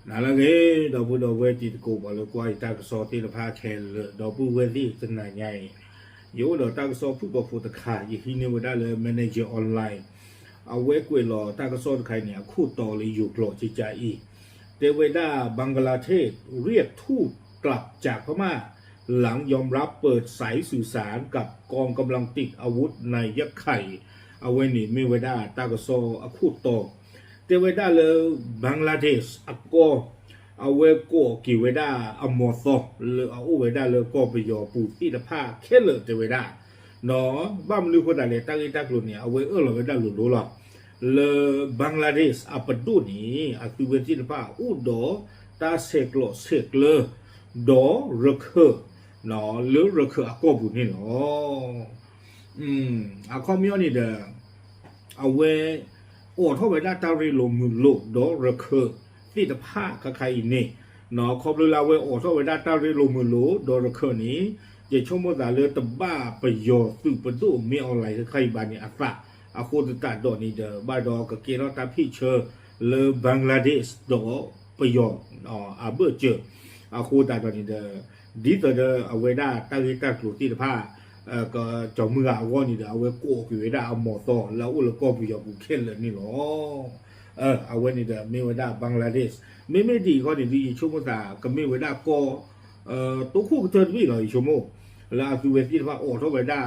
နၤလၢအဂ့ၤ ဒီပုၢ်ဒီဝဲၢ်တံၤသကိး ပှၤလၢကွၢ်ယတၢ်ကစီၣ်သ့ၣ်တဖၣ်ခဲလၢာ် ဒီပုၢ်ဝဲၢ်သ့ၣ်တနၤညါအံၤ, ယအိၣ်ဒီးတၢ်ကစီၣ်ဖုၣ်ကိာ်ဖိတခါ ယဟံးန့ၢ်ဝဲဒၣ်လၢ Manager Online, အဝဲကွဲးလီၤတၢ်ကစီၣ်တခါအံၤန့ၣ် အခိၣ်တီလၢယိၤကျိာ်ကကါအံၤ, တဲဝဲဒၣ် Bangladesh เรียกทูตกลับจากพม่า หลังยอมรับเปิดสายสื่อสารกับกองกำลังติดอาวุธในยะไข่ အဝဲန့ၣ်မ့ၢ်ဝဲဒၣ်တၢ်ကစီၣ်အခိၣ်တီ တဲဝဲဒၣ်လၢ Bangladesh အကီၢ် အဝဲကိးက့ၤဝဲဒၣ်အမီၢ်သီ လၢအအိၣ်ဝဲဒၣ်လၢကီၢ်ပယီၤပူၤသ့ၣ်တဖၣ်ခဲလၢာ်တဲဝဲဒၣ်, ဘၣ်မနုၤအဃိသတးလဲၣ် တၢ်ဂ့ၢ်တၢ်ကျိၤန့ၣ် အဝဲအၢၣ်လီၤဝဲဒၣ်လိၤလိၤလီၤ. လၢ Bangladesh အပဒိၣ်န့ၣ် အသုဝဲသ့ၣ်တဖၣ်အိၣ်ဒီးတၢ်ဆဲးကျိးဆဲးကျၢ ဒီးရခၢၣ် လၢရခၢၣ်အကီၢ်ပူၤန့ၣ်လီၤ. အခီပညီန့ၣ်ဒီး အဝဲ အိးထီၣ်ဝဲဒၣ်တၢ်ရ့လိာ်မုာ်လိာ် ဒီးရခၢၣ်သ့ၣ်တဖၣ်ခဲခါအံၤန့ၣ်, ခီဖျိလၢအဝဲအိးထီၣ်ဝဲဒၣ်တၢ်ရ့လိာ်မုာ်လိာ် ဒီးရခၢၣ်န့ၣ် ယဆိကမိၣ်သးလၢတဘၣ်ပယီၤသုးပဒိၣ်မ့ၢ် online ခဲခါအံၤဘၣ်န့ၣ်အသး, အဃိသတးဒီးန့ၣ်ဒီး ဘၣ်ဒီးကကဲထီၣ်တၢ်ဖ့ၣ်ဆၢလၢ Bangladesh ဒီးပယီၤ အဘၢၣ်စၢၤ, အဃိသတးဒီးန့ၣ်ဒီး ဒ်သိးဒီးအဝဲဒၣ်တၢ်ဂ့ၢ်တၢ်ကျိၤသ့ၣ်တဖၣ် ကကီၤမုၢ်ဂၤအဂီၢ်န့ၣ်ဒီး အဝဲကိးက့ၤဝဲဒၣ်အမီၢ်သီလၢအအိၣ်လၢကီၢ်ပယီၤပူၤခဲလၢာ်န့ၣ်လီၤ. အဝဲန့ၣ်ဒီးမ့ၢ်ဝဲဒၣ် Bangladesh, မ့မ့ၢ်ဒ်အံၤခီန့ၣ်ဒီး ယဆိကမိၣ်သးကမ့ၢ်ဝဲဒၣ်ကီၢ် တိခိၣ်ကတၢၢ်တဘ့ၣ်လီၤ ယဆိကမိၣ်, လၢအသုဝဲသ့ၣ်တဖၣ်အိးထီၣ်ဝဲဒၣ်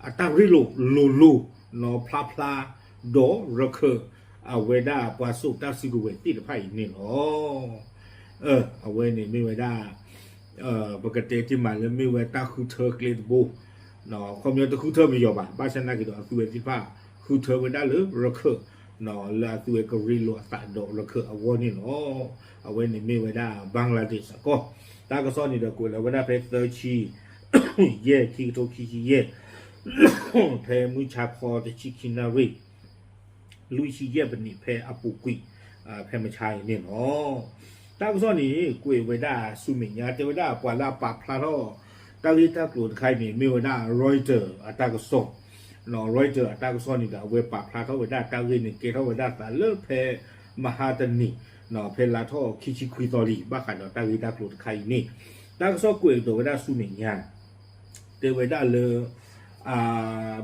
အတၢ်ရ့လိာ်လိၤလိၤ ဖျါဖျါ ဒီးရခၢၣ် အဝဲဒၣ်ပှၤစိာ်တၢ်စုကဝဲၤသ့ၣ်တဖၣ်အံၤန့ၣ်လီၤ. အဝဲန့ၣ်မ့ၢ်ဝဲဒၣ် ပကတဲတ့ၢ်မးလၢမ့ၢ်ဝဲတၢ်ဃုထၢကျဲတဘိ, ခီပညီတဃုထၢပယီၤဘၣ်, ဘၣ်ဆၣ်သနာ်က့ဒီး အသုဝဲသ့ၣ်တဖၣ် ဃုထၢဝဲဒၣ်လၢရခၢၣ် လၢအသုဝဲကရ့လိာ်အသးဒီးရခၢၣ်အဂီၢ်န့ၣ်လီၤ. အဝဲန့ၣ်မ့ၢ်ဝဲဒၣ် Bangladesh အကီၢ်, တၢ်ကစီၣ်န့ၣ်ဒီးကွဲးလီၤဝဲဒၣ်ဖဲသၢဆံ ယဲၢ် ခံကထိခံဆံယဲၢ် ဖဲမုၢ်ဆါခီတဆံခံနၣ်ရံၣ် လွံၢ်ဆံယဲၢ်ပနံးဖဲအပူၤကွံာ် ဖဲမုၢ်ဆါအံၤန့ၣ်လီၤ. တၢ်ကစီၣ်န့ၣ် ကွဲးဝဲဒၣ်ဆူမဲာ်ညါ တဲဝဲဒၣ်ပှၤလၢအပာ်ဖျါထီၣ် တၢ်ဂ့ၢ်တၢ်ကျိၤတခါအံၤန့ၣ် မ့ၢ်ဝဲဒၣ် Reuters အတၢ်ကစီၣ်, Reuters အတၢ်ကစီၣ်န့ၣ်ဒီး အဝဲပာ်ဖျါထီၣ်ဝဲဒၣ်တၢ်ဂ့ၢ်န့ၣ် ကဲထီၣ်ဝဲဒၣ်သးလၢဖဲ မဟါတနံၤ ဖဲလါထီၣ်ခံဆံခွံသီလံ ဘၣ်ဃးဒီးတၢ်ဂ့ၢ်တၢ်ကျိၤတခါအံၤန့ၣ်, တၢ်ကစီၣ်ကွဲးကဒီးဝဲဒၣ်ဆူမဲာ်ညါ တဲဝဲဒၣ်လၢ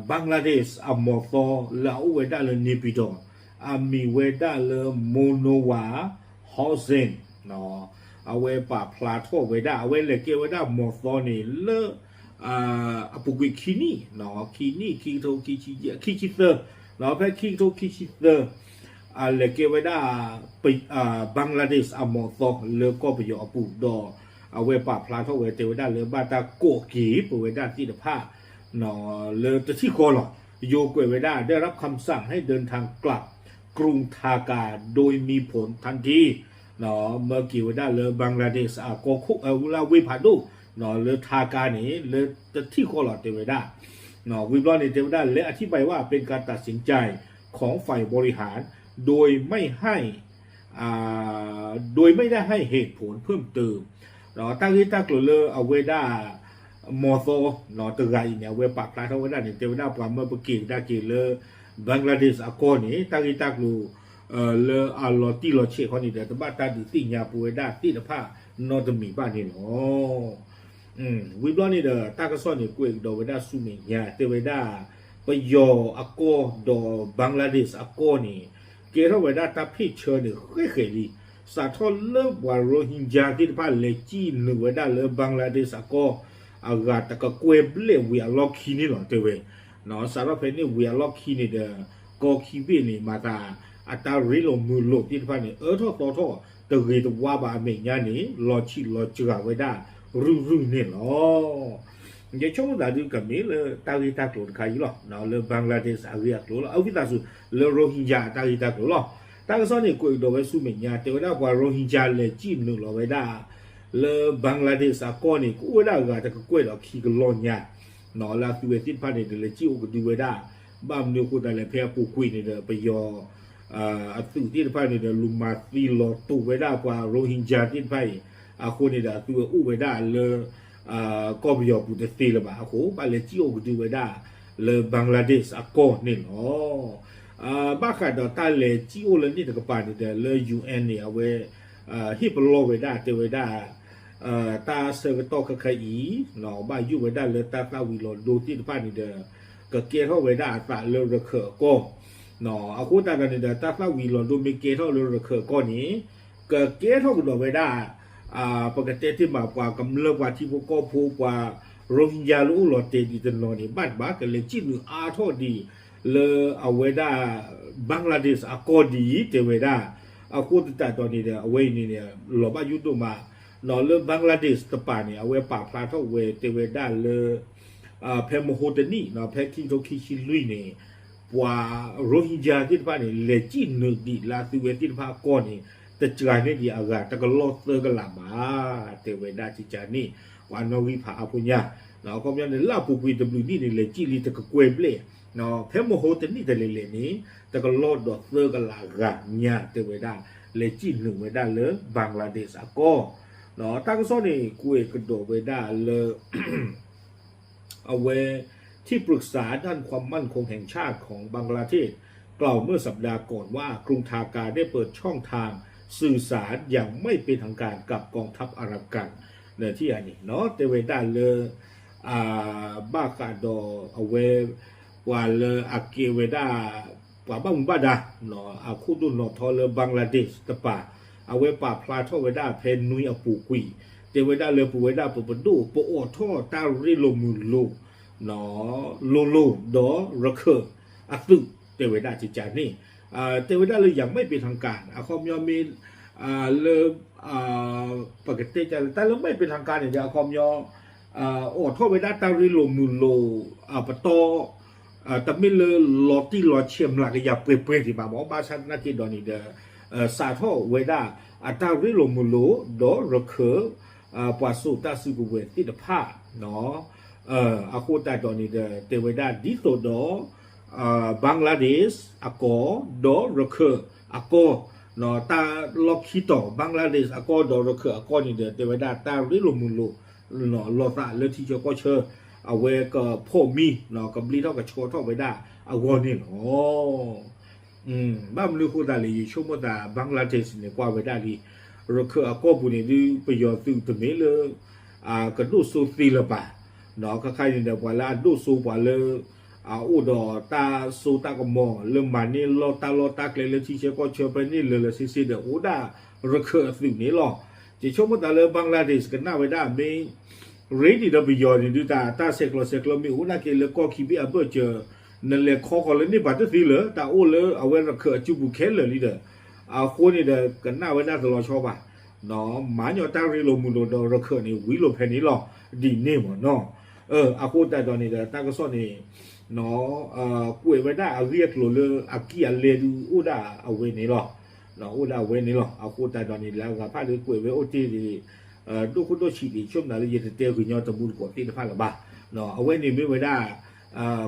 Bangladesh အမီၢ်သီလၢအအိၣ်ဝဲဒၣ်လၢ နေပြည်တော် အမံၤဝဲဒၣ်လၢ Manohar Hossain အဝဲပာ်ဖျါထီၣ်ဝဲဒၣ် အဝဲလဲၤကဲဝဲဒၣ်မီၢ်သီန့ၣ်လၢ အပူၤကွံာ်ခံနံၣ်, ခံနံၣ် ခံကထိခံဆံယဲၢ် ခံဆံသၢ, ဖဲခံကထိခံဆံသၢ အလဲၤကဲဝဲဒၣ် Bangladesh အမီၢ်သီလၢကီၢ်ပယီၤအပူၤဒီး အဝဲပာ်ဖျါထီၣ်ဝဲတဲဝဲဒၣ်လၢဘၣ်တၢ်ကိးက့ၤပဝဲဒၣ်သ့ၣ်တဖၣ် လၢတထံၣ်ဃီလီၤ. ယိၤကွဲးဝဲဒၣ် ได้รับคำสั่งให้เดินทางกลับกรุง Dhaka โดยมีผลทันที မၢက့ၤဝဲဒၣ်လၢ Bangladesh အကီၢ်ခိၣ် လၢအဝ့ၢ်ဖးဒိၣ် လၢ Dhaka န့ၣ် လၢတထံၣ်ဃီလီၤတဲဝဲဒၣ်. ဝံၤဘျီန့ၣ်တဲဝဲဒၣ် และอธิบายว่าเป็นการตัดสินใจของฝ่ายบริหาร โดยไม่ให้ โดยไม่ได้ให้เหตุผลเพิ่มเติม တၢ်ဂ့ၢ်တၢ်ကျိၤလၢအဝဲဒၣ် မီၢ်သီ တဂၤအံၤန့ၣ် အဝဲပာ်ဖျါထီၣ်ဝဲဒၣ်န့ၣ် တဲဝဲဒၣ်ပှၤမၢပက့ၤကဒါက့ၤလၢ Bangladesh အကီၢ်န့ၣ် တၢ်ဂ့ၢ်တၢ်ကျိၤ လၢအလီၤတံၢ်လီၤဆဲးခီန့ၣ်ဒီး တဘၣ်တၢ်ဒုးသ့ၣ်ညါပဝဲဒၣ်သ့ၣ်တဖၣ်နီတမံၤဘၣ်န့ၣ်လီၤ. ဝံၤဘျီန့ၣ်ဒီး တၢ်ကစီၣ်န့ၣ် ကွဲးကဒီးဝဲဒၣ်ဆူမဲာ်ညါ တဲဝဲဒၣ် ပယီၤအကီၢ်ဒီး Bangladesh အကီၢ်န့ၣ် ကဲထီၣ်ဝဲဒၣ်တၢ်ဖ့ၣ်ဆၢန့ၣ် ဃဲးဃဲးလံ. စးထီၣ်လၢပှၤ Rohingya သ့ၣ်တဖၣ်လဲၤစံၣ်နုာ်ဝဲဒၣ်လၢ Bangladesh အကီၢ် အဂၤတကကွဲၢ်ဘျဲၣ်ဝံၤအလီၢ်ခံန့ၣ်လီၤ တဲဝဲ စးထီၣ်ဖဲန့ၣ်ဝံၤအလီၢ်ခံန့ၣ်ဒီး ကီၢ်ခံဘ့ၣ်န့ၣ် မၤသး အတၢ်ရ့လိာ်မုာ်လိာ်သ့ၣ်တဖၣ်န့ၣ် အၢထီၣ်သီထီၣ် တဂ့ၤတဝါဘၣ်အမဲာ်ညါန့ၣ် လီၤဆံးလီၤစှၤဝဲဒၣ် ရုၢ်ရုၢ်န့ၣ်လီၤ. ယဆိကမိၣ်သးဒုးကမ့ၢ်လၢတၢ်ဂ့ၢ်တၢ်ကျိၤတခါအံၤလီၤ. လၢ Bangladesh အဂ့ၢ်အကျိၤလီၤ. အဝံသးစူၤလၢ Rohingya အတၢ်ဂ့ၢ်တၢ်ကျိၤလီၤ. တၢ်ကစီၣ်န့ၣ် ကွဲးကဒီးဝဲဆူမဲာ်ညါ တဲဝဲဒၣ်ပှၤ Rohingya လဲၤစံၣ်နုာ်လီၤဝဲဒၣ် လၢ Bangladesh အကီၢ်န့ၣ် ကအိၣ်ဝဲဒၣ်အဂၤတကကွဲၢ်ဒီးခံကလီၢ်ညါ လၢအသုဝဲသ့ၣ်တဖၣ်န့ၣ် တလဲၤစံၣ်အိၣ်ကဒုဝဲဒၣ် ဘၣ်မနုၤအဃိသတးလဲၣ် ဖဲအပူၤကွံာ်န့ၣ်ဒီး ပယီၤ အသုးသ့ၣ်တဖၣ်န့ၣ်ဒီး လူၤမၤသံလီၤတူာ်ဝဲဒၣ်ပှၤ Rohingya သ့ၣ်တဖၣ်အံၤ အဃိန့ၣ်ဒီး အသုဝဲအိၣ်ဝဲဒၣ်လၢ ကီၢ်ပယီၤပူၤတသ့လၢၤဘၣ်အဃိ ဘၣ်လဲၤစံၣ်အိၣ်ကဒုဝဲဒၣ်လၢ Bangladesh အကီၢ်န့ၣ်လီၤ. ဘၣ်ဃးဒီးတၢ်လဲၤစံၣ်အိၣ်လၢန့ၣ်တကပၤန့ၣ်ဒီး လၢ ယူၣ်အဲၣ်န့ၣ် အဝဲ ဟ့ၣ်ပလီၢ်ဝဲဒၣ် တဲဝဲဒၣ် တၢ်ဆၢကတီၢ်ခဲခါအံၤ ဘၣ်ယိၣ်ဝဲဒၣ်လၢတၢ်သၣ်ဝံၤလီၤဒိသ့ၣ်တဖၣ်န့ၣ်ဒီး ကကဲထီၣ်ဝဲဒၣ်အသးလၢရခၢၣ်အကီၢ် အဃိသတးဒီးန့ၣ်ဒီး တၢ်သၣ်ဝံၤလီၤဒိမ့ၢ်ကဲထီၣ်လၢရခၢၣ်အကီၢ်န့ၣ် ကကဲထီၣ်ကဒီးဝဲဒၣ် ပကတဲတ့ၢ်မး ပှၤကမျၢၢ်ပှၤထံဖိကီၢ်ဖိ ပှၤရိဟ့ကၠါလၢအိၣ်လီၤတဲာ်ဒံးတနီၤန့ၣ် ဘၣ်တဘၣ် ကလဲၤစံၣ်နုာ်အါထီၣ်ဒံး လၢအဝဲဒၣ် ဘင်္ဂလားဒေ့ရှ်အကီၢ်ဒ်အံၤ တဲဝဲဒၣ်. အဃိသတးဒီးန့ၣ်ဒီး အဝဲအံၤန့ၣ် လီၤဘၣ်ယိၣ်ဒိၣ်မး လၢ ဘင်္ဂလားဒေ့ရှ် တပၤန့ၣ် အဝဲပာ်ဖျါထီၣ်ဝဲ တဲဝဲဒၣ်လၢ ဖဲမဟိတနံၣ် ဖဲခံကထိခံဆံလွံၢ်န့ၣ် ပှၤရိဟ့ကၠါသ့ၣ်တဖၣ်န့ၣ် လဲၤစံၣ်နုာ်ဒံးလၢအသုဝဲသ့ၣ်တဖၣ်အကီၢ်န့ၣ် တစှၤန့ၢ်ဒံးအဂၤ တကလီၢ်သၢကလးဘၣ် တဲဝဲဒၣ်ကကန့ၣ် ပှၤနီၣ်ဂံၢ်ဖးအါဖိညါ အခီပညီန့ၣ် လၢအပူၤကွံာ်တဘျုးနံၣ်န့ၣ် လဲၤစံၣ်လံတကကွဲၢ်ဘျဲၣ် ဖဲမဟိတနံၣ်တလဲၤလဲၤန့ၣ် တကလီၢ်ဒီးသၢကလးဂၤညါ တဲဝဲဒၣ် လဲၤစံၣ်နုာ်ဝဲဒၣ်လၢ ဘင်္ဂလားဒေ့ရှ်အကီၢ် တၢ်ကစီၣ်န့ၣ် ကွဲးကဒီးဝဲဒၣ်လၢ အဝဲ ที่ปรึกษาด้านความมั่นคงแห่งชาติของบังกลาเทศ กล่าวเมื่อสัปดาห์ก่อนว่ากรุงทาการได้เปิดช่องทางสื่อสารอย่างไม่เป็นทางการกับกองทัพอาหรับกัน လၢထံၣ်အန့ၣ် တဲဝဲဒၣ်လၢ ဘၣ်ဃးဒီးအဝဲ ပှၤလၢအကဲဝဲဒၣ် ပှၤဘၣ်မူဘၣ်ဒါ အခိၣ်ဒိၣ်နီၣ်ထီလၢ ဘင်္ဂလားဒေ့ရှ် တပၤ အဝဲပာ်ဖျါထီၣ်ဝဲဒၣ်ဖဲနွံအပူၤကွံာ် တဲဝဲဒၣ်လၢပဝဲဒၣ်ပပဒိၣ် ပအိးထီၣ်တၢ်ရ့လိာ်မုာ်လိာ် လိၤလိၤဒီးရခၢၣ်အသုး တဲဝဲဒၣ်ကကန့ၣ် တဲဝဲဒၣ်လၢ อย่างไม่เป็นทางการ အခီပညီမ့ၢ် လၢ ပကတဲလၢ တၢ်လၢ ไม่เป็นทางการ န့ၣ်ဒီး အခီပညီ အိးထီၣ်ဝဲဒၣ်တၢ်ရ့လိာ်မုာ်လိာ် ပတီၢ် တမ့ၢ်လၢလီၤတံၢ်လီၤဆဲးမျးကယၤပှဲၤပှဲၤဒံးဘၣ်မ့ၢ် ဘၣ်ဆၣ်သနာ်က့ဒီးန့ၣ်ဒီး စးထီၣ်ဝဲဒၣ် အတၢ်ရ့လိာ်မုာ်လိာ် ဒီးရခၢၣ် ပှၤစိာ်တၢ်စုကဝဲၤသ့ၣ်တဖၣ် အဃိသတးဒီးန့ၣ်ဒီး တဲဝဲဒၣ်ဒ်သိးဒီး ဘင်္ဂလားဒေ့ရှ်အကီၢ် ဒီးရခၢၣ်အကီၢ် တၢ်လီၢ်ခံတီၤ ဘင်္ဂလားဒေ့ရှ်အကီၢ် ဒီးရခၢၣ်အကီၢ်န့ၣ်ဒီး တဲဝဲဒၣ်တၢ်ရ့လိာ်မုာ်လိာ် လိာ်သးလၢထံဆၢကီၢ်ဆၢ အဝဲကဖီၣ်မံ ကဘျ့ထီၣ်ကဆှီထီၣ်ဝဲဒၣ်အဂီၢ်န့ၣ်လီၤ. ဘၣ်မနုၤအဃိသတးလဲၣ် ယဆိကမိၣ်သး ဘင်္ဂလားဒေ့ရှ်န့ၣ် ကွၢ်ဝဲဒၣ်လံ ရခၢၣ်အကီၢ်ပူၤန့ၣ်ဒုး ပယီၤသုးတမ့ၢ်လၢ ကဒိၣ်စိသ့လၢၤဘၣ် ခါခါအံၤန့ၣ်ဒီး ပှၤလၢအဒိၣ်စိ ပှၤလၢ အအိၣ်ဒီးတၢ်စိတၢ်ကမီၤ လၢမၤန့ၢ်လီၢ်တၢ်လီၢ်တၢ်ကျဲလၢထံဆၢကီၢ်ဆၢဖဲန့ၣ်လၢာ်လၢာ်ဆ့ဆ့ဒီး အိၣ်ဒၣ်ရခၢၣ်အသုးန့ၣ်လီၤ. ယဆိကမိၣ်သးလၢ ဘင်္ဂလားဒေ့ရှ် ကနၣ်ဝဲဒၣ်မ့ၢ် ရ့ဒံးဒီးပယီၤန့ၣ်ဒုး တၢ်ဆဲးကျိးဆဲးကျၢမ့ၢ်အိၣ်နာ်က့လၢကီၢ်ခံဘ့ၣ်အဘၢၣ်စၢၤ နလဲၤခီဃီၤလၢန့ၣ်ပှၤတသ့လၢၤ တၢ်အိၣ်လၢအဝဲရခၢၣ်အစုပူၤခဲလၢာ်လံဒီး အဃိန့ၣ်ဒီး ကနၣ်ဝဲဒၣ်တလီၤဆီဘၣ် မၤညီတၢ်ရ့လိာ်မုာ်လိာ်ဒီးရခၢၣ်န့ၣ် ဝံၤလိာ်ဖဲန့ၣ်လီၤ ဒ်န့ၣ်မ့ၢ်နီၤ. အဃိသတးဒီးန့ၣ်ဒီး တၢ်ကစီၣ်န့ၣ် ကွဲးဝဲဒၣ်အဂ့ၢ်အကျိၤလၢအကံၢ်အလဲဒုးအိၣ်ဒၣ်အဝဲန့ၣ်လီၤ. အိၣ်ဒၣ်အဝဲန့ၣ်လီၤ. အဃိသတးဒီးန့ၣ် လၢအဂၤဖၣ်လၢကွဲးဝဲအိၣ်တ့ၢ်ဒံး ဒိၣ်ခိၣ်ဒိၣ်ဆံးဒံး ဆိကမိၣ်သးလၢယတတဲဂုာ်ညီတမူတကိးသ့ၣ်တဖၣ်လၢၤဘၣ်. အဝဲန့ၣ်မ့ၢ်ဝဲဒၣ်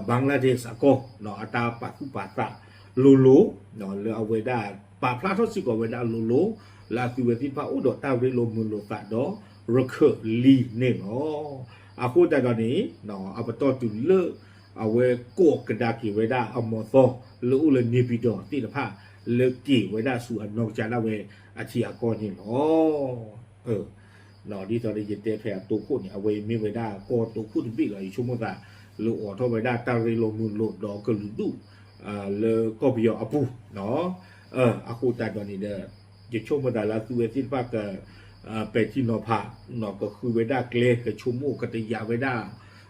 ဘင်္ဂလားဒေ့ရှ်အကီၢ် အတၢ်ပာ်သူၣ်ပာ်သးလိၤလိၤ လၢအဝဲဒၣ် ပာ်ဖျါထီၣ်စ့ၢ်ကီးဝဲဒၣ်လိၤလိၤ လၢအသုဝဲသ့ၣ်တဖၣ်အိၣ်ဒီးတၢ်ရ့လိာ်မုာ်လိာ်သးဒီးရခၢၣ်လံန့ၣ်လီၤ. အဃိသတးဒီးန့ၣ် အပတီၢ်တုၤလၢ အဝဲကိးကဒါက့ၤဝဲဒၣ်အမီၤသီ လၢအိၣ်လၢ နေပြည်တော် သ့ၣ်တဖၣ် လၢက့ၤဝဲဒၣ်ဆူအနီၢ်ကစၢ်ဒၣ်ဝဲအထံအကီၢ်န့ၣ်လီၤ. ဒ်သိးလၢယတဲဖဲအတိခိၣ်န့ၣ် အဝဲမ့ၢ်ဝဲဒၣ်ကီၢ်တိခိၣ်တဘ့ၣ်လီၤ. ယဆိကမိၣ်သး လၢအိးထီၣ်ဝဲဒၣ်တၢ်ရ့လိာ်မုာ်လိာ်ဒီးကလုာ်ဒူၣ် လၢကီၢ်ပယီၤအပူၤ အဃိသတးဒီးန့ၣ်ဒီး ယဆိကမိၣ်သးလၢအသုဝဲသ့ၣ်တဖၣ်က ပဲာ်ထံနီၤဖး ကဃုဝဲဒၣ်ကျဲ ကဆိကမိၣ်ကတယာ်ဝဲဒၣ်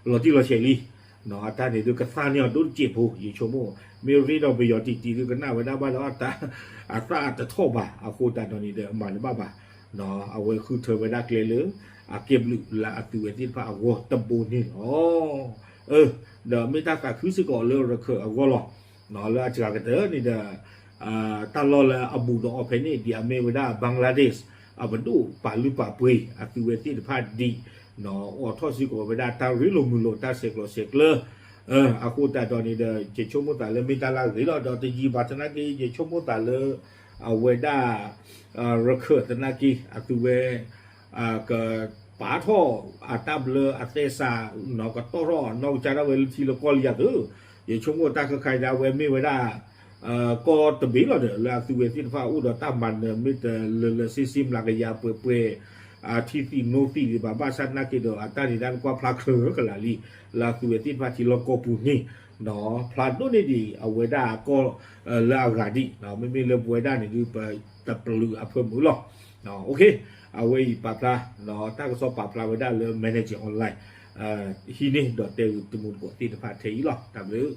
လီၤတံၢ်လီၤဆဲးလံ. အတၢ်န့ၣ်ဒုးကသါန့ၢ်အီၤဒိၣ်တစဲးဖိ ယဆိကမိၣ် မ့ၢ်ရ့ဒီးပယီၤတံၢ်တံၢ်ဒုးကနၣ်ဝဲဒၣ်ဘၣ်ဒီး အသၣ်တထီၣ်ဘၣ် အဃိသတးဒီးန့ၣ်ဒီး မၤတဘၣ်ဘၣ် အဝဲဃုထၢဝဲဒၣ်ကျဲလၢ အကဲဘျုးလၢအသုဝဲသ့ၣ်တဖၣ်အဂီၢ်တဘိန့ၣ်လီၤ. ဒီးမ့ၢ်တၢ်သးခုစ့ၢ်ကီးလၢရခၢၣ်အဂီၢ်လီၤ. လၢအစှၤကတၢၢ်န့ၣ်ဒီး တၢ်လီၢ်လၢအဘူးဒီးအီၤဖဲန့ၣ် ဒ်အမ့ၢ်ဝဲဒၣ် ဘင်္ဂလားဒေ့ရှ် အပဒိၣ်ပာ်လုၢ်ပာ်ပှ့ၤအသုဝဲသ့ၣ်တဖၣ်ဒံး အိးထီၣ်စ့ၢ်ကီးဝဲဒၣ်တၢ်ရ့လိာ်မုာ်လိာ်တၢ်ဆဲးကျိးဆဲးကျၢ အဃိသတးဒီးန့ၣ်ဒီး ယဆိကမိၣ်သးလၢမ့ၢ်တၢ်လၢအဂ့ၤလီၤ. ဒီးတယံာ်ဘၣ်သနာ်က့ ယဆိကမိၣ်သးလၢ အဝဲဒၣ် ရခၢၣ်သနာ်က့ အသုဝဲ ကပာ်ထီၣ်အတၢ်ဘျၢအသဲစး ကတီၢ်ထီၣ်အနီၢ်ကစၢ်ဒၣ်ဝဲလၢထံလၢကီၢ်လံယၤသု ယဆိကမိၣ်တၢ်ခဲခါအံၤဒၣ်ဝဲမ့ၢ်ဝဲဒၣ် ကီၢ်တဘ့ၣ်လီၤဒီး လၢအသုဝဲသ့ၣ်တဖၣ်အိၣ်ဒီးတၢ်မၤနၢၤမ့ၢ်တလၢလၢဆ့ဆ့ မျးကယၤပှဲၤပှဲၤ အထံသံးနိသံးဒံးဘၣ် ဘၣ်ဆၣ်သနာ်က့ဒီး အတၢ်န့ၣ်တၢ်တကွၢ်ဖျါချၢကလာ်လံ လၢအသုဝဲသ့ၣ်တဖၣ်ထံလီၢ်ကီၢ်ပူၤန့ၣ် ဖျါဒိၣ်န့ၢ်ဒံး အဝဲဒၣ်အကီၢ်လၢအဂၤဒံး မ့မ့ၢ်လၢပဝဲဒၣ်န့ၣ်ဒုး ပတပျုာ်အဖၢမုၢ်လီၤ. အဝဲအံၤပာ်ဖျါ တၢ်ကစီၣ်ပာ်ဖျါဝဲဒၣ်လၢ Manager Online ဟံးန့ၢ်ဒီးတဲဂ့ၤတမူတကိးသ့ၣ်တဖၣ်ထဲအံၤလီၤ. တၢ်ဘျုး